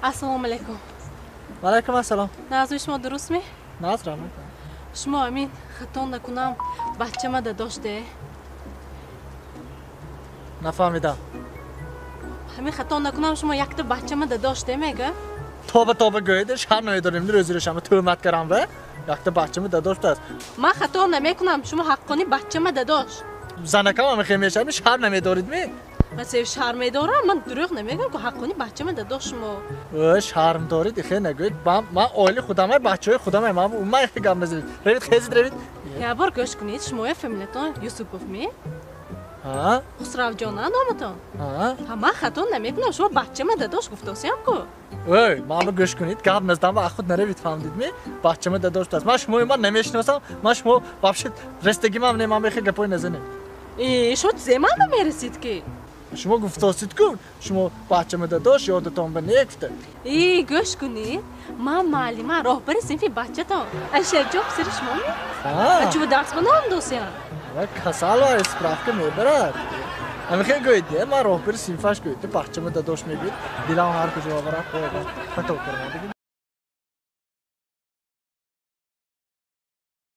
Ассалому алайкум. Ва алайкум ассалом. Назми шумо дуруст ми? Наз, раҳмат. Шумо амин хато накунам бачама дадоште? Нафаҳмидам. Ҳамин хато накунам шумо якта бачама дадоште мега? Тоба тоба гӯед, шарм намедорем рӯзи рӯшама тӯҳмат карам ва якта бачама дадоштааст. Ман хато намекунам, шумо ҳаққони бачама дадош. Занакам ҳама мешавад, шарм намедорид ми? Ман сев шарм медорам, ман дурӯғ намегӯям ку ҳаққони бачама дадош шумо. Э, шарм дорид, ихе нагӯед. Ман оили худамай, бачаҳои худамай, ман умуман ихе гап назанед. Равид, хезид, равид. Як бор гӯш кунед, шумоя фамилиятон Юсупов ми? Ҳа? Хусравҷона номатон? Ҳа? Ҳа, ман хато намекунам, шумо бачама дадош гуфтосиям ку. Ой, ман гӯш кунед, гап наздан ва худ наравид, фаҳмидид ми? Бачама дадоштааст. Ман шумои ман намешиносам, ман шумо вообще рестагимам не, ман бехе гапои назанед. Э, шумо чизе ман ба мерасид ки? Шумо гуфтосид ку, шумо бачама дадош ёдатон ба не гуфта. Э, гӯш кунед, ман муаллима, роҳбари синфи бачатон. Ашаҷо писари шумо ми? Ҳа. Чӯ дарс ба ном досиям? Ва касал ва справка мебарад. Ҳамихе гӯед, не, ман роҳбари синфаш гӯед, бачама дадош мегӯед, дилам ҳар куҷо барад, хато кардам.